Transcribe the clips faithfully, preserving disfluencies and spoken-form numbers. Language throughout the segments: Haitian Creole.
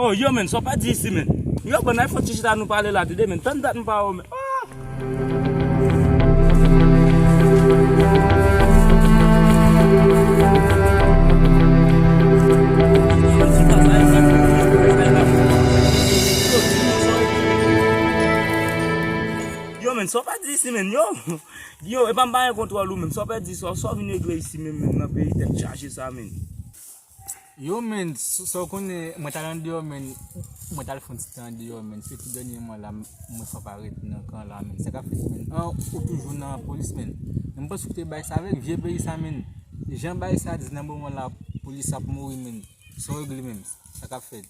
Oh, yo, men, sa w pa di isi, men. Yo, bon, al fè yon ti chita nou pale la, tande, men. Tann dat m pa wè w, men. Oh! Yo, men, sa w pa di isi, men, yo. Yo, e pa m pa gen kontwòl ou, men. Sa w pa di, sa, sa w vin regle isi, men, men, nan peyi tèt chaje sa, men. Yo, men, s-, sa w konnen, mwen t al andeyò, men, mwen t al fè yon ti tan andeyò, men, se tou dènyèman la, m-, mwen fè parèt nan kan la, men, sa k ap fèt, men, an, ou toujou nan polis, men, men m panse w te bay sa avèk vye peyi sa, men, jan bagay sa di nan moman la, polis ap mouri, men, sa w regle, men, sa k ap fèt.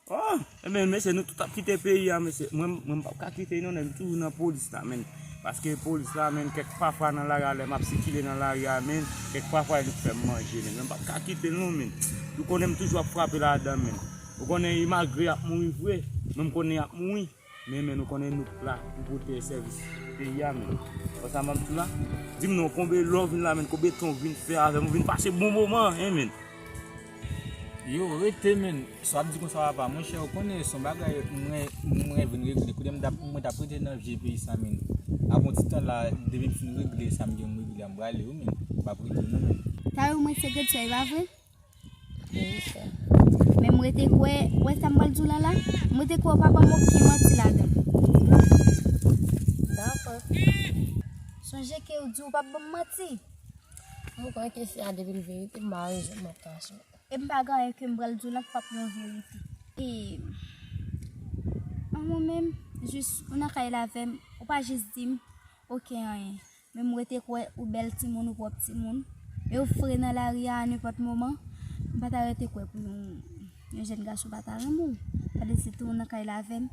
Oh, ebyen, mesye, nou tout ap kite peyi a, mesye. Mwen, mwen m p ap ka kite non, nèg, m toujou nan polis la, men. Paske polis la, men, kèk pafwa nan lari a, lè m ap sikile nan lari a, men, kèk pafwa, li fè m manje, men. Mwen m p ap ka kite l non, men. Ou konnen m toujou ap frape ladan, men. Ou konnen, malgre y ap mouri vre, men m konnen y ap mouri. Men, men, nou konnen nou la pou pote sèvis peyi a, men. Konsa, m ap di w la, di m non, konbe lè w vin la, men, konbe tan w vin fè avè m, ou vin pase bon moman, en, men. Yo, rete, men. Sa w ap di konsa, papa? Monchè, ou konnen se yon bagay mwen, mwen vin regle. Kounye a m t ap, mwen t ap rete nan vye peyi sa, men. Ak yon ti tan la, depi m fin regle sa m gen pou m regle a, m prale, wi, men. M p ap rete, non, men. Sa yo, mwen se gad sa, e pa vre? Wi, sè. Men m rete kwè, wè sa m pral di w la la? M rete kwè w pa ban m okenn manti ladan. Dakò. Sonje ke w di w p ap ban m manti. Mwen kwè ke se a depi l verite, m pa wè rezon m ap kache. E m pa gen anyen ke m pral di w la k p ap yon verite. E, an mwen menm, jis ou nan kay la avè m, ou pa jis di m okenn anyen. Men m rete kwè ou bèl timoun, ou pwòp timoun. E ou fre nan lari a, a nenpòt moman. M pa ta rete kwè pou yon, yon jèn gason pa ta renmen w. Gade se tou nan kay la avè m.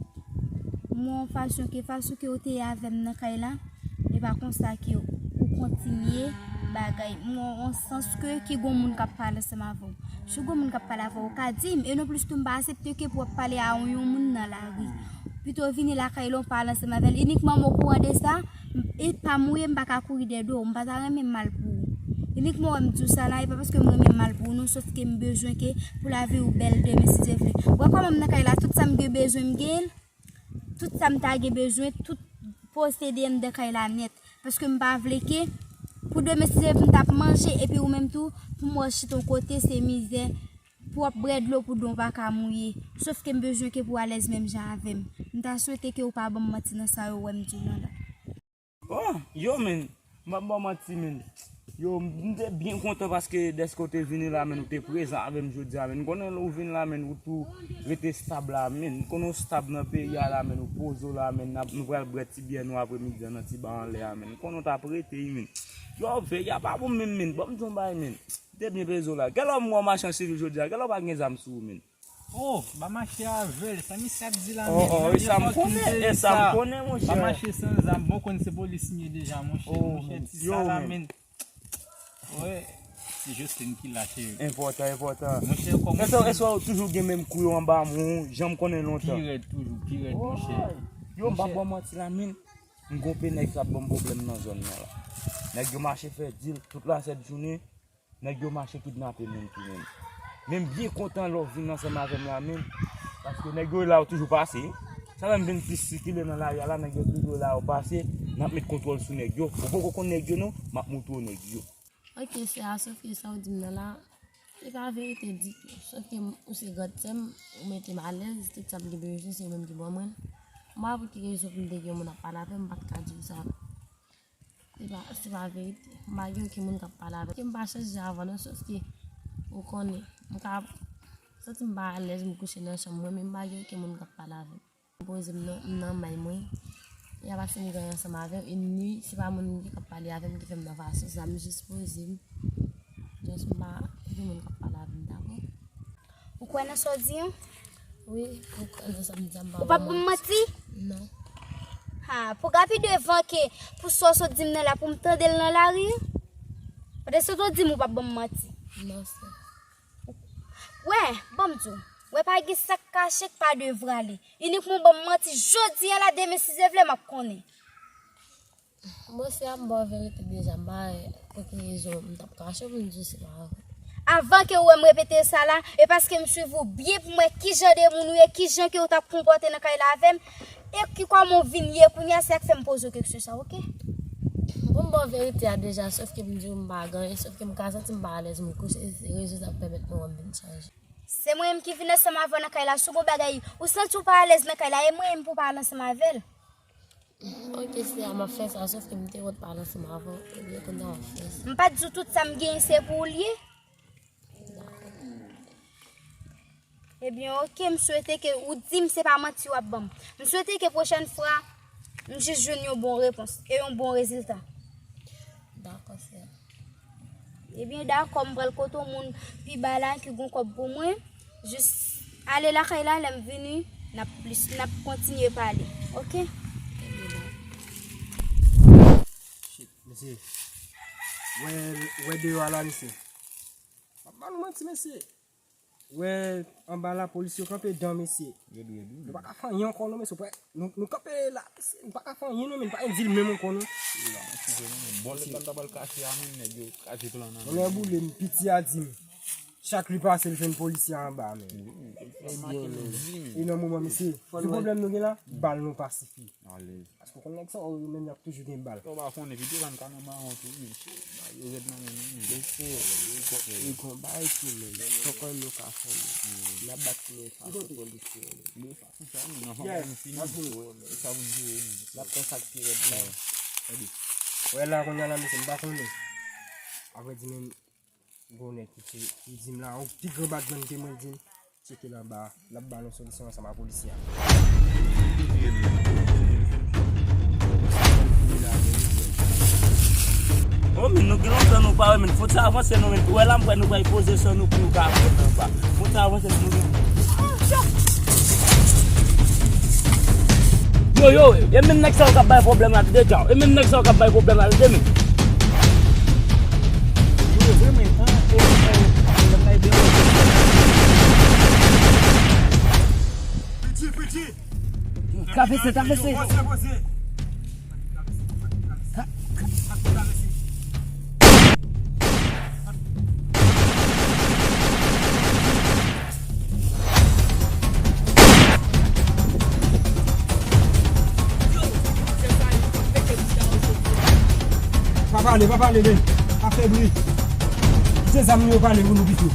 M wè yon fason ke, fason ke ou te ye avè m nan kay la, e pa konsa ke ou kontinye bagay. M wè yon sans ke, ke gon moun k ap pale ansanm avè w. Si gon moun k ap pale avè w, ou ka di m. E non plis tou, m pa aksepte ke pou w ap pale a yon moun nan lari. Pito vini lakay la, w pale ansanm avè l. Inikman m okouran de sa, e pa m ou ye, m pa ka kouri dèyè do w. M pa ta renmen mal pou ou. Inikman w wè m di w sa la, e pa paske m renmen mal pou ou, non, sòf ke m bezwen ke pou lavi w bèl demen, si Dye vle. W wè kòman m nan kay la, tout sa m gen bezwen, m gen l. Tout sa m ta gen bezwen, tout posede m nan kay la nèt. Paske m pa vle ke pou demen, si Dye vle, m t ap manje, epi ou menm tou, pou m wè w chita yon kote, se mizè. Pou w ap bwè dlo pou don pa ka mouye. Sòf ke m bezwen ke pou w alèz menm jan avè m. M ta swete ke ou pa ban m manti nan sa yo wè m di w lan la. Oh, yo, men, m p ap ba w manti, men. Yo, m te byen kontan paske dèske w te vini la, men, ou te prezan avè m jodi a, men. M konnen lè w vin la, men, ou tou rete stab la, men. M konnen w stab nan peyi a la, men, ou poze w la, men. N ap, nou pral bwè ti byè nou apremidi an nan ti ba anlè a, men. M konnen w t ap rete, wi, men. Yo, peyi a pa bon menm, men. Ban m di w yon bagay, men. M te byen peze w la. Genlè m wè w mache an sivil jodi a. Genlè w pa gen zam sou ou, men. Oh, ba mache avè l. Sa misye ap di la, men. Oh, oh, e sa m konnen, e sa m konnen, monchè. Ba mache san zam. Bon, konn se polis m ye deja, monchè. Oh, monchè, ti sa la, men. Wi, se Jocelyn ki la, cheri. Enpòtan, enpòtan. Monchè, kòman. Èske, èske w toujou gen menm kou yo anba men w, jan m konnen lontan? Pi rèd toujou, pi rèd, monchè. Yo, m p ap ba w manti la, men. M gon pe nèg k ap ban m pwoblèm nan zòn nan la. Nèg yo mache fè dil tout la sèt jounen. Nèg yo mache kidnape moun tou, men. Men m byen kontan lè w vin ansanm avè m la, men. Paske nèg yo la yo toujou pase. Sa fè m vin plis sikile nan lari a la, nèg yo toujou la yo pase. N ap met kontwòl sou nèg yo. Ou poko konn nèg yo non, m ap moutre w nèg yo. Ok, sè a, sòf ke sa w di m nan la, e pa verite ditou. Sòf ke m, ou se grandsè m, ou mete m alèz, tout sa m te bezwen, se ou menm ki ban mwen l. M pa wè pou ki rezon pou m te gen yon moun ap pale avè m, m pa t ka di w sa. Se pa, se pa verite. M pa gen okenn moun k ap pale avè m. Ke m pa chanje avan non, sòf ke ou konnen, m ka santi m pa alèz, m kouche nan chanm mwen, men m pa gen okenn moun k ap pale avè m. M poze m nan, m nan may mwen. Y a pase m gen ansanm avè m, e ni se pa moun ki ap pale avè m ki fè m nan fason sa, m jis poze m. Just m pa gen moun k ap pale avè m, dakò? Ou kwè nan sa w di an? Wi, m kwè nan sa m di an, m pa... Ou p ap ban m manti? Non. Ha, pou gapi devan ke pou sa w sot di m nan la pou m tande l nan lari? Pandan se tan w di m ou p ap ban m manti. Non, sè. Wè, ban m di w. Wè, pa gen sa k kache k pa devwale. Inikman w ban m manti jodi a la, demen si Dye vle, m ap konnen. Bon, sè a, m ba w verite deja, m pa wè pou ki rezon m t ap kache w pou m di w se pa vre. Avan ke w wè m repete sa la, e paske m swiv ou byen pou m wè ki jan de moun ou ye, ki jan ke w t ap konpòte nan kay la avè m, e ki kòman w vin ye kounye a, se sa k fè m poze w kesyon sa, oke? Bon, m ba w verite a deja, sòf ke m di w m pa gen anyen, sòf ke m ka santi m pa alèz, m kouche, se rezon sa k pèmèt mwen wè m vin chanje. Se mwen menm ki vin ansanm avè w nan kay la, si w gen bagay, ou santi w pa alèz nan kay la, e mwen menm pou w pa al ansanm avè l. Ok, se a m ap fè sa, sòf ke m te wont pale ansanm avè w, ebyen, kounye a w ap fè sa. M pa t di w tout sa m genyen se pou ou l ye? Ebyen, ok, m swete ke ou di m se pa manti w ap ban m. M swete ke pwochèn fwa, m jis jwenn yon bon repons e yon bon rezilta. Dakò, sè. Ebyen, dakò, m pral kote yon moun pi ba la ki gon kòb pou mwen. Jis ale lakay la, lè m vini, n ap plis, n ap kontinye pale. Ok? Shit, mesye. Wè, wè deyò a la, mesye. M ap ba nou manti, mesye. Wè, anba la, polis yo kanpe dan, mesye. Yo dwe di. Nou pa ka fè anyen ankò, non, mesye. Nou, nou kanpe la, mesye. Nou pa ka fè anyen, non, men nou pa gen dil menm ankò, non. Bon, lè ban ta pral kache a, men nèg yo kraze plan nan. Mwen boule, m piti a di m. Chak li pase, l jwenn polisye anba, men. Ebyen, men. E nan moman, mesye, ki pwoblèm nou gen la? Bal nou pa sifi. Alèz. Paske w konn nèg sa yo menm y ap toujou gen bal. Yo pa konnen, pito sa n ka nan mawon tou, men. Yo rèd nan men nou, men. Mesye, e gon bagay tou, men. Fòk ann nou ka fè, men. N ap bat men fas pou polisye yo, men. Bon, fas sa, men, nan fòk nou fini. E sa pou n jere, men. N ap pran sa k pi rèd la. Gade. Wè la, kounye a la, mesye, m pa konnen. Apre di, men, Gon nèg ki di m la, yon pi gran batman ke mwen di m, tcheke l anba a, l ap ba nou solisyon ansanm a polisye a. Oh, men nou gen lontan nou pa wè, men fòk sa avanse nou, men wè la m kwè nou pral poze sou nou pou nou ka pran anba. Fòk sa avanse nou, men. Yo, yo, e menm nèg sa yo k ap bay pwoblèm la, tande dja. E menm nèg sa yo k ap bay pwoblèm la, tande men. Travèse, travèse. Pa pale, pa pale, men. Pa fè bri. Kite zam yo pale pou nou pito.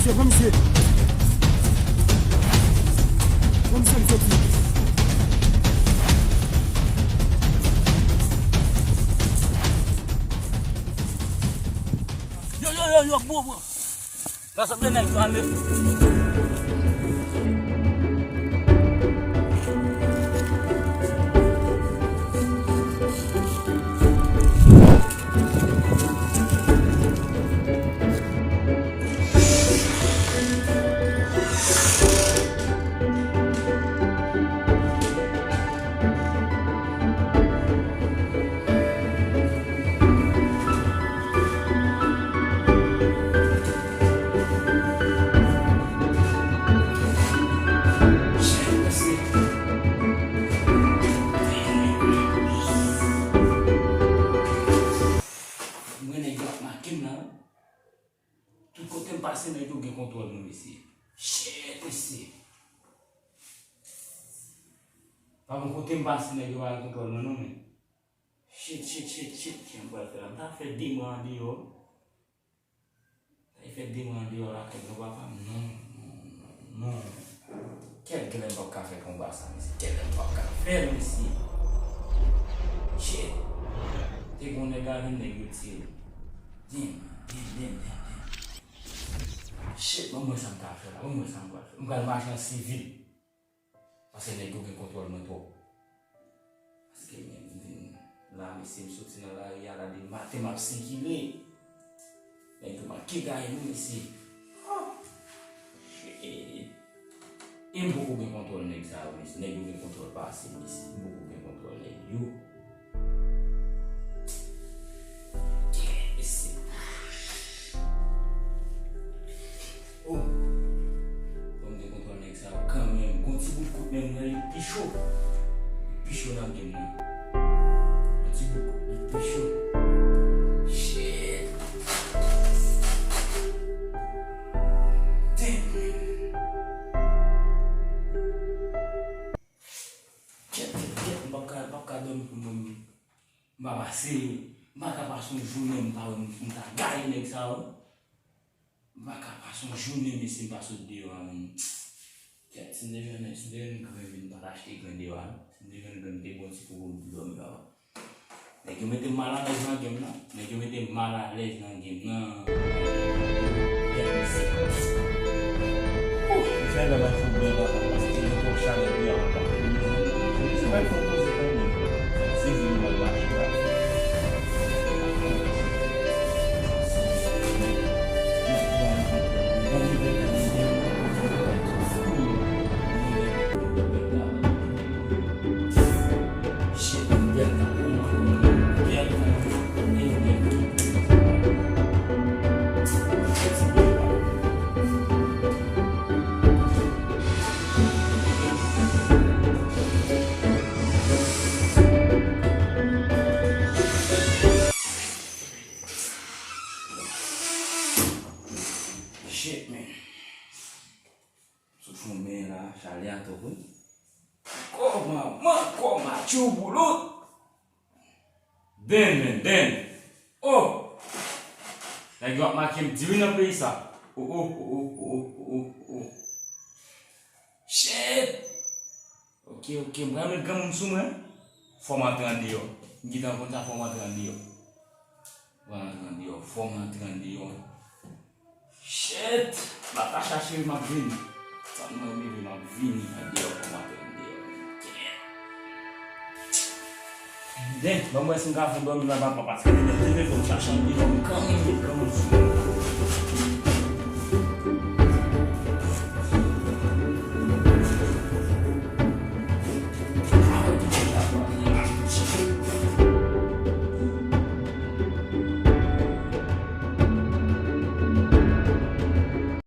Pran misye, pran misye. Pran misye, misye ki. Yo, yo, yo, yo, bro, bro. Rasanble nèg yo ale. Pa gen kote m pase, nèg yo pa gen kontwòl mwen non, men. Shit, shit, shit, shit, kiyès m pral fè la? M ta fè de mwa andeyò. M ta fè de mwa andeyò lakay mwen, papa m. Non, non, non, non. Kèt, genlè m p ap ka fè konba sa, mesye. Kèt, genlè m p ap ka fè l, mesye. Shit. Te gen yon nèg avè m, nèg yo tire. Damn, damn, damn, damn, damn. Shit, ban m wè sa m ka fè la. Ban m wè sa m pral fè. M pral mache an sivil. Paske nèg yo gen kontwòl mwen twòp. Paske men m vin la, mesye, m soti nan lari a la de maten, m ap sikile. Nèg yo manke gaye m, mesye. Oh! Shit. E m poko gen kontwòl nèg sa yo, mesye. Nèg yo gen kontwòl pase m, mesye. M poko gen kontwòl nèg yo. Mesye. Oh. Fò m gen kontwòl nèg sa yo kanmenm. Gon ti bout kout men m nan, li pi cho. Li pi cho nan game nan. Yon ti bout kout, li pi cho. Shit. Damn. Kèt, kèt, kèt, m p ap ka, m p ap ka dòmi pou mwen. M pa pase, m pa ka pase yon jounen m pa wè m, m ta gaye nèg sa yo. M pa ka pase yon jounen, mesye, m pa sot deyò a, menm. Kèt, si m te jwenn, si m te jwenn grenn, m pa t achte grenn deyò a, non. Si m te jwenn grenn, m te bon ti koko m pou dòmi, papa. Nèg yo mete m malalèz nan game nan. Nèg yo mete m malalèz nan game nan. Kèt, mesye. Ou fè lè bay fon byen, papa, paske gen twòp chalè deyò a, papa. Se bay fon poze kanmenm. Se vin mwen mache la. Shit, man. Sot fon men la, chalè a twòp wi. Kòman, man, kòman, tchou boulout. Den, men, den. Oh! Nèg yo ap make m di wi nan peyi sa. Oh, oh, oh, oh. Shit! Ok, ok, m pral met granmoun sou mwen. Fò m antre andeyò. M gentan konn sa, fò m antre andeyò. Fò m antre andeyò, fò m antre andeyò. Shit! Natacha cheri, m ap vini. Tann mwen rive, m ap vini. Andeyò, fò m antre andeyò. Den, ban m wè si m ka fè dòmi la, papa, paske te leve fò m chache andeyò, m kanmenm met granmoun sou mwen.